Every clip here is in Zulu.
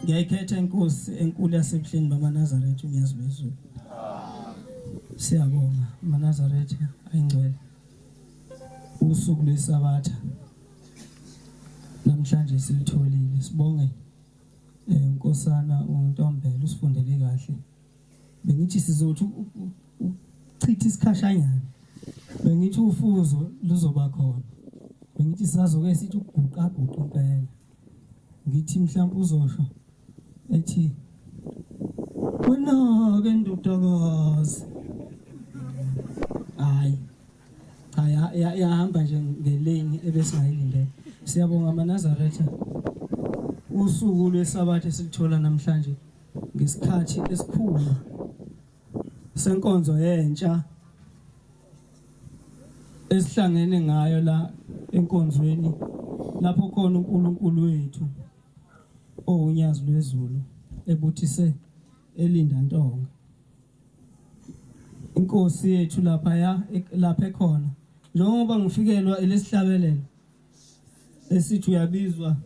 Ngiyayikhetha inkosi enkulu yasebuhleni bamaNazaretha uNyazi lwezulu. Siyabonga maNazaretha ayingcwele. Usuku lweSabatha namhlanje silitholile sibonge eh unkosana uNtombela usifundele kahle. Bengithi sizothi uchitha isikhashanyana. Bengithi ufuzo luzoba khona. Bengithi sazoke sithi ukuguqa guqa impela. Ngithi mhlawumbe uzosho ethi wena-ke ndodakazi hayi cha yahamba nje ngeleni ebesingayilindele siyabonga amanazaretha usuku lwesabatha esilithola namhlanje ngesikhathi esikhulu senkonzo yentsha esihlangene ngayo la enkonzweni lapho khona uNkulunkulu wethu owunyazi lwezulu ebuthise elinda ntonga inkosi yethu lapha ya lapha ekhona njengoba ngifikelwa elesihlabelelo esithi uyabizwa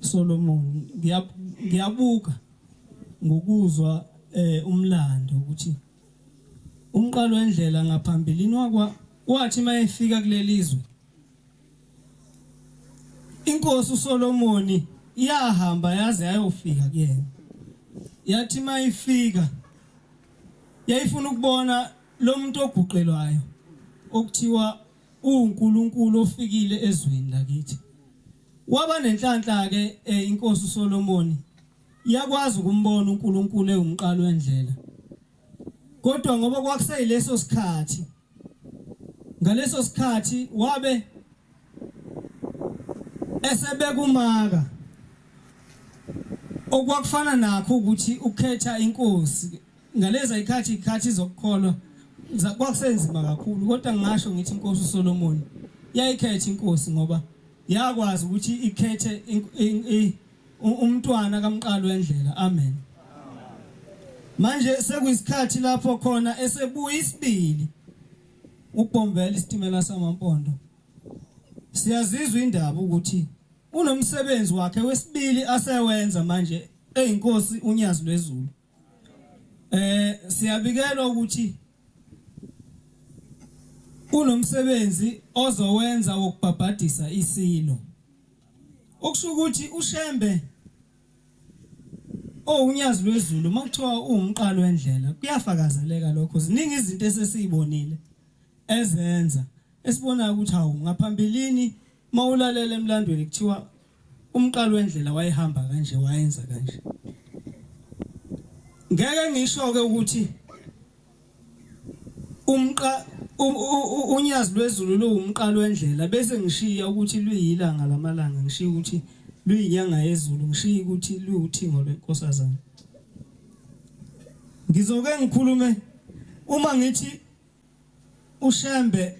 Solomon ngiyabuka ngokuzwa eh, umlando ukuthi umqalo wendlela ngaphambilini wakwa wathi mayefika kulelizwe inkosi uSolomoni yahamba yaze yayofika kuyena yathi mayifika yayifuna ukubona lo muntu oguqelwayo okuthiwa uNkulunkulu ofikile ezweni lakithi waba nenhlanhla ke eh, inkosi uSolomoni yakwazi ukumbona uNkulunkulu ewumqalo wendlela kodwa ngoba kwakuseyileso sikhathi ngaleso sikhathi wabe esebeka umaka okwakufana nakho ukuthi ukhetha inkosi ngaleza ikhathi ikhathi zokukholwa kwakusenzima kakhulu kodwa ngingasho ngithi inkosi uSolomon yayikhetha inkosi ngoba yakwazi ukuthi ikhethe umntwana kamqalo wendlela amen manje sekuyisikhathi lapho khona esebuya isibili ukubhombela isitimela samampondo siyazizwa indaba ukuthi unomsebenzi wakhe wesibili asewenza manje eyinkosi unyazi lwezulu eh siyabikelwa ukuthi unomsebenzi ozowenza wokubhabhadisa isilo okusho ukuthi uShembe owunyazi lwezulu makuthiwa uwumqalo wendlela kuyafakazeleka lokho ziningi izinto esesizibonile ezenza esibonayo ukuthi hawu ngaphambilini mawulalela emlandweni kuthiwa umqalo wendlela wayehamba kanje wayenza kanje ngeke ngisho ke ukuthi umqa unyazi lwezulu luwumqalo wendlela bese ngishiya ukuthi luyilanga lamalanga ngishiya ukuthi luyinyanga yezulu ngishiya ukuthi luwuthingo lwenkosazana ngizoke ngikhulume uma ngithi uShembe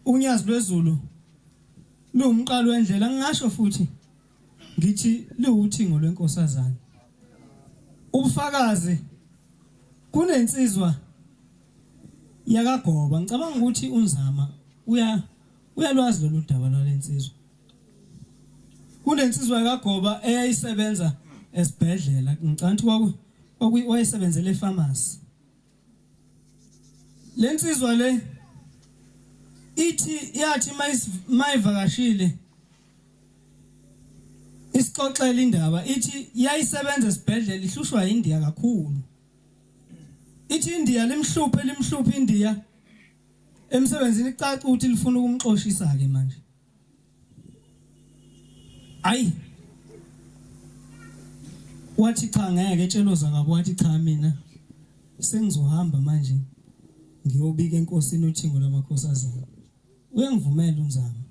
unyazi lwezulu luwumqalo wendlela ngingasho futhi ngithi liwuthingo lwenkosazana ubufakazi kunensizwa yakaGoba ngicabanga ukuthi uNzama uya uyalwazi lolu daba lwalensizwa kunensizwa yakaGoba eyayisebenza esibhedlela ngicabanga ukuthi kwaku wayesebenzela epharmacy Lensizwa le ithi yathi mayivakashile isixoxela indaba ithi yayisebenza esibhedlela ihlushwa iNdiya kakhulu ithi iNdiya limhluphe limhluphe iNdiya emsebenzini icaca ukuthi lifuna ukumxoshisa ke manje ayi wathi cha ngeke etshelo zakabo wathi cha mina sengizohamba manje ngiyobika enkosini uthingo lwamakhosazana uyangivumela unzama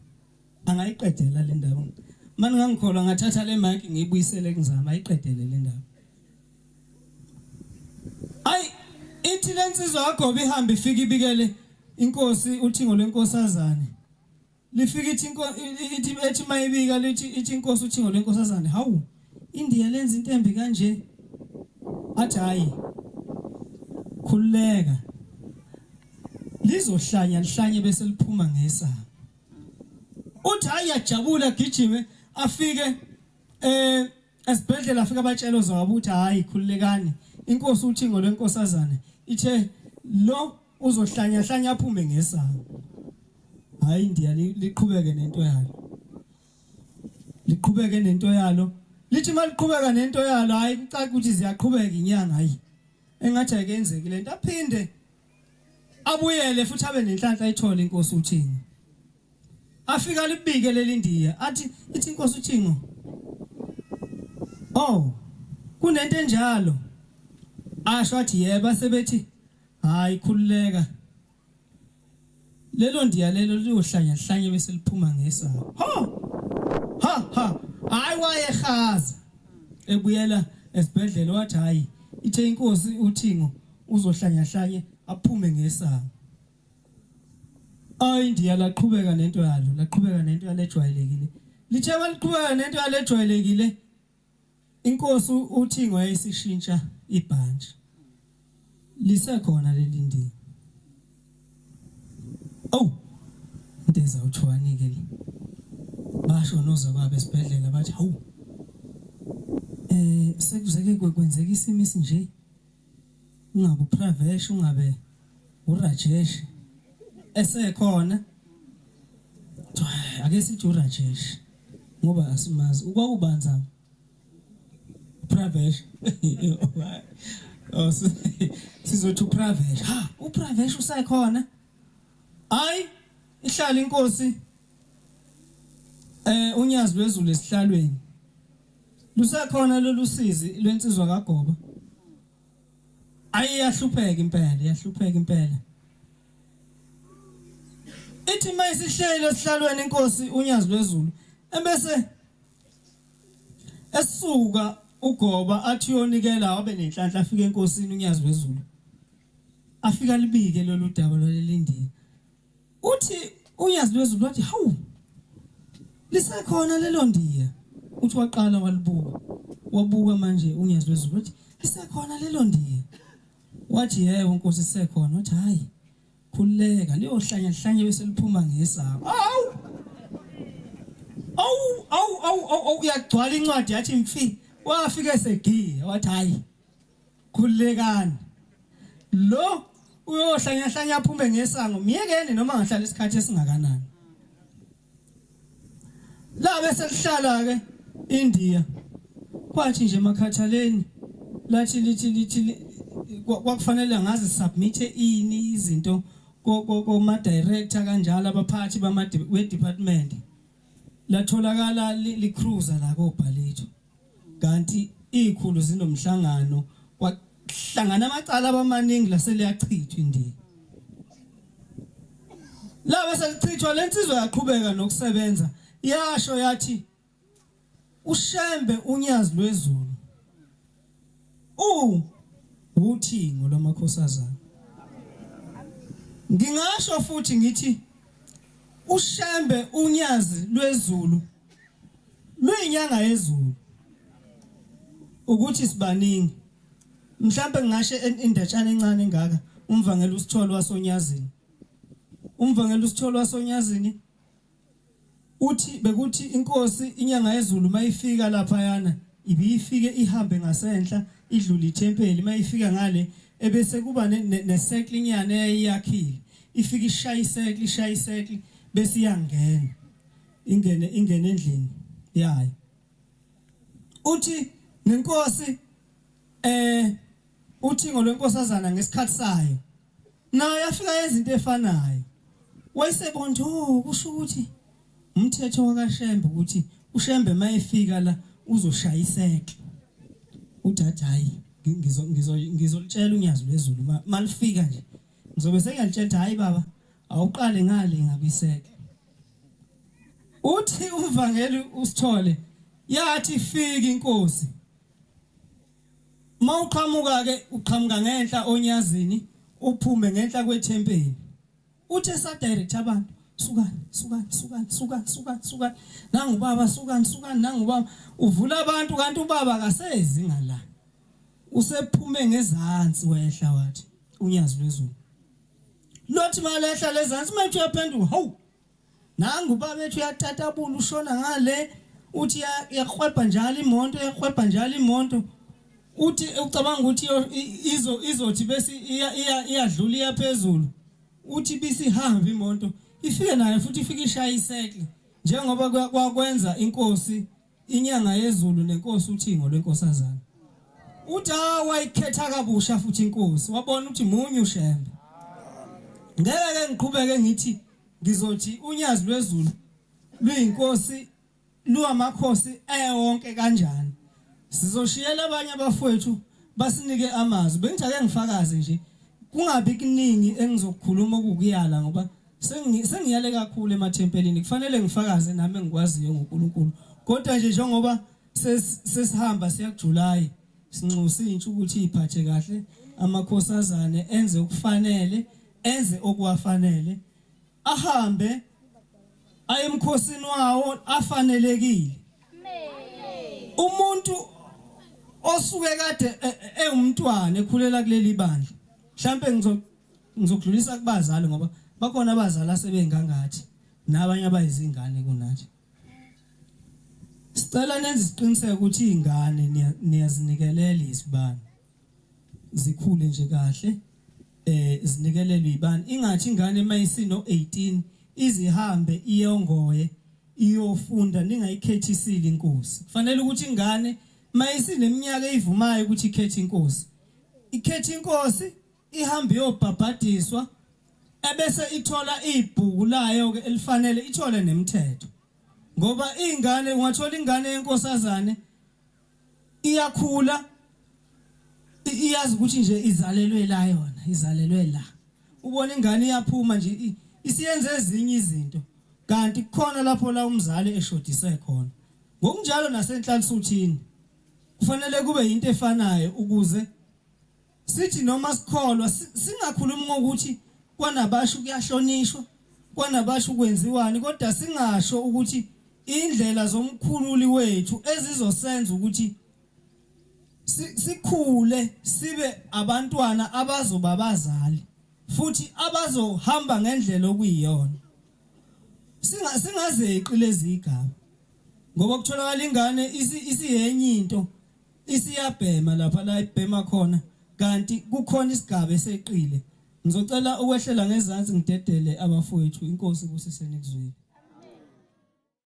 angayiqedela le ndaba mani ngangikholwa ngathatha le mic ngiyibuyisele kunzama ayiqedele le ndaba ayi ithi lensizwa yagoba ihambe ifike ibikele inkosi uthingo lwenkosazane Lifika ithi ithi ethi mayibika lithi ithi inkosi uthingo lwenkosazane hawu India lenza into embi kanje athi hayi khululeka lizohlanya lihlanye bese liphuma ngesaba uthi hayi yajabula gijime afike eh Esibhedlela afika abatshela ozawabo ukuthi hayi khululekani inkosi uthingo lwenkosazane ithe lo uzohlanya hlanya aphume ngesango. Hayi India liqhubeke nento yalo. Liqhubeke nento yalo. Lithi maliqhubeka nento yalo hayi kucaca ukuthi ziyaqhubeka inyanga hayi. Engathi ayikenzeki lento aphinde abuyele futhi abe nenhlanhla ayithole inkosi uthingo. Afika libike leli Ndiya athi ithi inkosi uThingo Oh kunento enjalo asho athi yebo sebethi hayi khululeka lelo Ndiya lelo liyohlanya hlanye bese liphuma ngesango ho ha ha hayi wayehaza ebuyela esibhedlela wathi hayi ithe inkosi uThingo uzohlanya hlanye aphume ngesango Ayi Indiya laqhubeka nento yalo, laqhubeka nento yalo ejwayelekile. Lithe maliqhubeka nento yalo ejwayelekile, inkosi uThingo yayisishintsha ibhantshi. Lisekhona leli Ndiya. Oh, into ezawuthiwani ke le. Basho nozakwabo esibhedlela bathi hawu. Eh sekuzeke kwenzeka isimo esinje. Ungabe uPravesh ungabe uRajesh esekhona ake sithi uRajesh ngoba asimazi ukwakubanza uPravesh oh sizothi uPravesh ha uPravesh usekhona hayi ihlala inkosi eh unyazi lwezulu esihlalweni Lusekhona lolu sizi lwensizwa kaGoba. Ayi yahlupheka impela, yahlupheka impela. Ithi mayisihleli esihlalweni inkosi unyazi lwezulu ebese esuka uGoba athi uyonikela wabe nenhlanhla afike enkosini unyazi lwezulu. Afika libike lolu daba lwaleli Uthi unyazi lwezulu wathi hawu lisekhona lelo ndiya. Uthi waqala walibuka. Wabuka manje unyazi lwezulu wathi lisekhona lelo ndiya. Wathi yebo nkosi lisekhona. Wathi hayi khululeka liyohlanya lihlanye bese liphuma ngesabo. Awu! Awu awu awu awu uyagcwala incwadi yathi mfi. Wafika esegiya wathi hayi Khululekani. Lo uyohlanyahlanya aphume ngesango myekeni noma angahlala isikhathi esingakanani. La bese lihlala ke India. Kwathi nje emakhathaleni lathi lithi lithi kwakufanele ngazi submit ini izinto koma director kanjalo abaphathi bama we department latholakala li cruiser la kobhalitho kanti izikhulu zinomhlangano kwahlangana amacala abamaningi laseliyachithwa indiya labe selichithwa lensizwa yaqhubeka nokusebenza yasho yathi ushembe unyazi lwezulu u uthingo lwamakhosazana ngingasho futhi ngithi ushembe unyazi lwezulu Luyinyanga yezulu ukuthi sibaningi. Mhlambe ngingasho indatshana encane engaka umvangeli usithole wasonyazini. Umvangeli usithole wasonyazini uthi bekuthi inkosi inyanga yezulu mayifika lapha yana ibiyifike ihambe ngasenhla idlule ithempeli mayifika ngale ebese kuba nesekli inyana eyayiyakhile ifike ishaya isekli ishaya isekli bese iyangena ingene ingene endlini yayo uthi nenkosi eh uthingo lwenkosazana ngesikhathi sayo nayo yafika yenza into efanayo wayesebona oh kusho ukuthi umthetho wakaShembe ukuthi uShembe mayefika la uzoshaya isekle uthi hayi ngizo ngizo ngizolitshela unyazi lwezulu malifika nje ngizobe sengiyalitshela ukuthi hayi baba awuqale ngale ngabiseke uthi umvangeli usithole yathi ifika inkosi mawuqhamuka ke uqhamuka ngenhla onyazini uphume ngenhla kwethempeli uthi esa direct abantu sukani sukani sukani sukani sukani sukani nangu baba sukani sukani nangu baba uvula abantu kanti ubaba akasezi ngala usephume ngezansi wehla wathi unyazi lwezulu lothi malehla lezansi manje uyaphenduka hawu nangu baba ethu uyatatabula ushona ngale Uthi yakhwebha njalo imoto, yakhwebha njalo imoto. Uthi ucabanga ukuthi izo izothi bese iya iya iyadlula iyaphezulu. Uthi bisihamba imoto ifike nayo futhi ifike ishaya isekle njengoba kwakwenza inkosi inyanga yezulu nenkosi uthingo lwenkosazana. Uthi wayikhetha kabusha futhi inkosi wabona ukuthi munye uShembe. Ngeke ke ngiqhubeke ngithi ngizothi unyazi lwezulu luyinkosi luwamakhosi ewonke kanjani. Sizoshiyela abanye abafowethu basinike amazwi. Bengithi ake ngifakaze nje kungabi kuningi engizokukhuluma okukuyala ngoba sengiyale kakhulu emathempelini kufanele ngifakaze nami engikwaziyo ngoNkulunkulu kodwa nje njengoba sesihamba siya kuJuly sinxusa intsha ukuthi iphathe kahle amakhosazane enze okufanele enze okuwafanele ahambe aye emkhosini wawo afanelekile umuntu osuke kade e, e, ewumntwana ekhulela kuleli bandla mhlambe ngizokudlulisa kubazali ngoba bakhona abazali asebengangathi nabanye abayizingane kunathi sicela nenze isiqiniseko ukuthi izingane niyazinikelela izibani zikhule nje kahle eh zinikelelwe ibani ingathi ingane mayisino 18 izihambe iyongoye iyofunda ningayikhethisile inkosi kufanele ukuthi ingane mayisineminyaka eyivumayo ukuthi ikhethe inkosi ikhethe inkosi ihambe iyobhabhadiswa ebese ithola ibhuku layo ke elifanele ithole nemithetho ngoba ingane ungathola ingane yenkosazane iyakhula iyazi ukuthi nje izalelwe la yona izalelwe la ubona ingane iyaphuma nje isiyenza ezinye izinto kanti kukhona lapho la umzali eshodise khona ngokunjalo nasenhlansuthini kufanele kube into efanayo ukuze Sithi noma sikholwa singakhulumi ngokuthi kwanabasho kuyahlonishwa, kwanabasho kwenziwani kodwa singasho ukuthi indlela zomkhululi wethu ezizosenza ukuthi sikhule sibe abantwana abazoba abazali futhi abazohamba ngendlela okuyiyona. Singazeqi lezi igaba ngoba kutholakala ingane isiyenye into isiyabhema lapha la ibhema khona kanti kukhona isigaba eseqile ngizocela ukwehlela ngezansi ngidedele abafowethu inkosi kusiseni kuzwile.